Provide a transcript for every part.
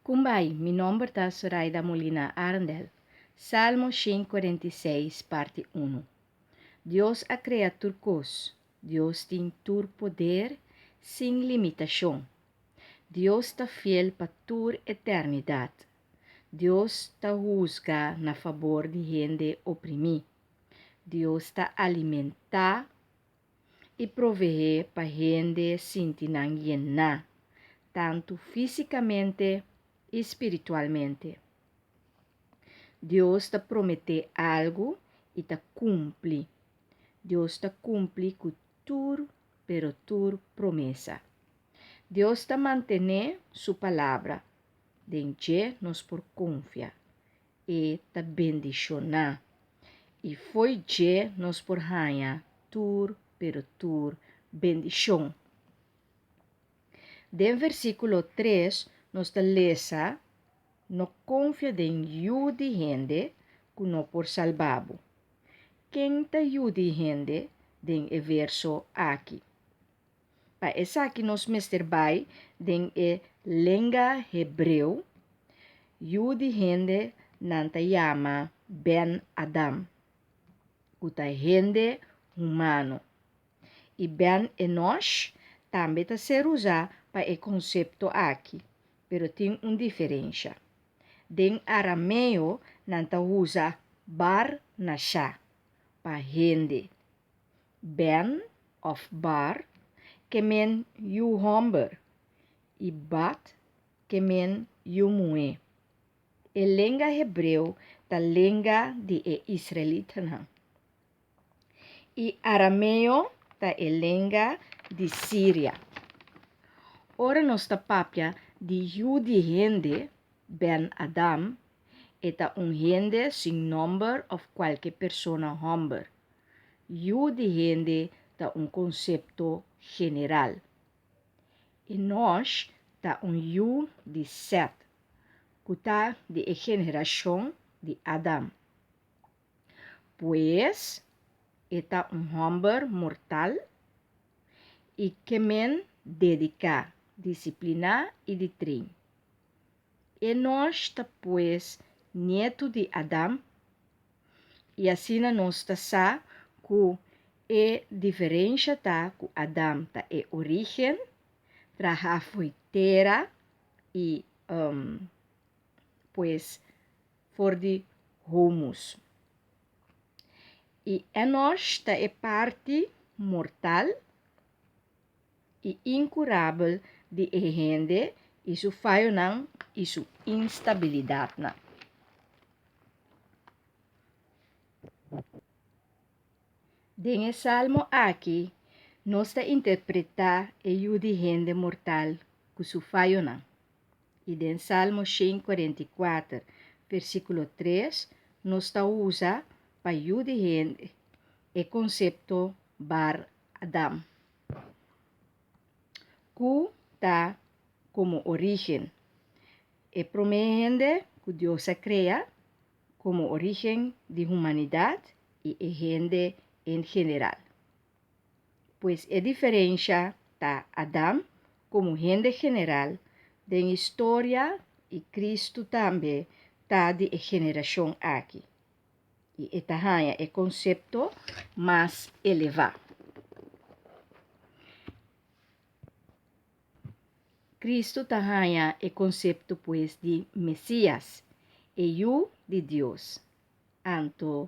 Kumbai, mi nomber ta Soraida Molina Arendel. Salmo 146, parti 1. Dios a krea tur kos. Dios tin tur poder sin limitashon. Dios ta fiel pa tur eternidat. Dios ta husga na fabor di hende oprimí. Dios ta alimentá i proveé pa hende sinti nan yená, tantu físikamente i spiritualmente. Dios ta prometé algu i ta kumpli. Dios ta kumpli ku tur, pero tur promesa. Dios ta mantené su palabra. Den dje nos por konfia. E ta bendishoná. I fo'i dje nos por haña tur, pero tur bendishon. Den versíkulo tres nos ta lesa, No konfia den yu di hende ku no por salba bo. Ken ta yu di hende den e verso aki? Pa esaki nos mester bai den e lenga hebreo, yu di hende nan ta yama Ben Adam, ku ta hende humano. I Ben Enosh tambe ta ser usá pa e konsepto aki, pero tin un diferensha. Den arameo nan ta usa bar nasha pa hende. Ben òf bar ke men yu hòmber i bat ke men yu muhé. E lenga hebreo ta lenga di e israelitanan. I arameo ta e lenga di Siria. Ora nos ta papia di yu di hende, Ben Adam, e ta un hende sin nòmber òf kualke persona hòmber. Yu di hende ta un konsepto general. Enosh ta un yu di Sèt, ku ta di e generashon di Adam. Pues, e ta un hòmber mortal i ke men dediká, disipliná i di trin. Enosh ta pues nietu di Adam, i asina nos ta sa ku e diferensha ta ku Adam ta e orígen, trahá fo'i tera i pues for di humus. I Enosh ta e parti mortal i inkurabel di e hende i su fayonan i su instabilidatnan. Den e salmo aki nos ta interpretá e Yu di hende mortal ku su fayonan. I den Salmo 144, versíkulo 3, nos ta usa pa yu di hende e konsepto bar Adam, ku ta komo orígen e promé hende ku Dios a krea komo orígen di humanidat i e hende en general. Pues e diferensha ta Adam komo hende general den historia i Kristu tambe ta di e generashon aki i e ta haña e konsepto mas elevá. Kristu ta haña e konsepto pues di Mesias, e Yu di Dios. Anto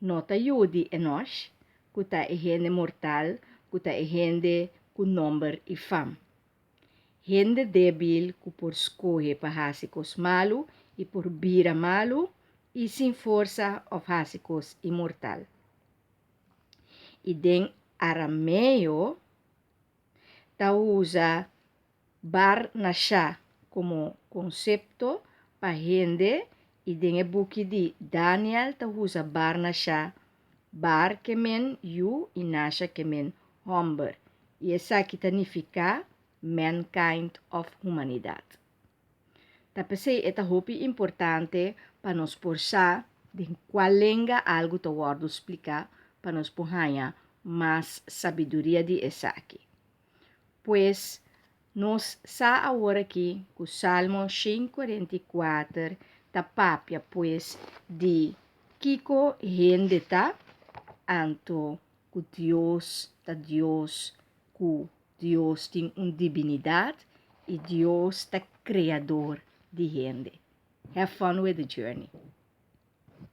no ta yu di Enosh, ku ta e hende mortal, ku ta e hende ku nomber i fam. Hende débil ku por skohe pa hasi kos malu i por bira malu i sin forsa òf hasi kos inmortal. I den arameo ta usa Bar Nashá komo konsepto pa hende i den e buki di Daniel ta usa Bar Nashá, Bar ke men yu i Nasha ke men hòmber, i esaki ta nifiká mankind òf humanidat. Ta p'esei e ta hopi importante pa nos por sa den kua lenga algu ta wòrdu spliká pa nos por haña mas sabiduria di esaki. Pues, Nos sa awor aki ku Salmo 144 ta papia pues di kiko hende ta, anto ku Dios ta Dios, ku Dios tin un dibinidat i Dios ta kreador di hende. Have fun with the journey.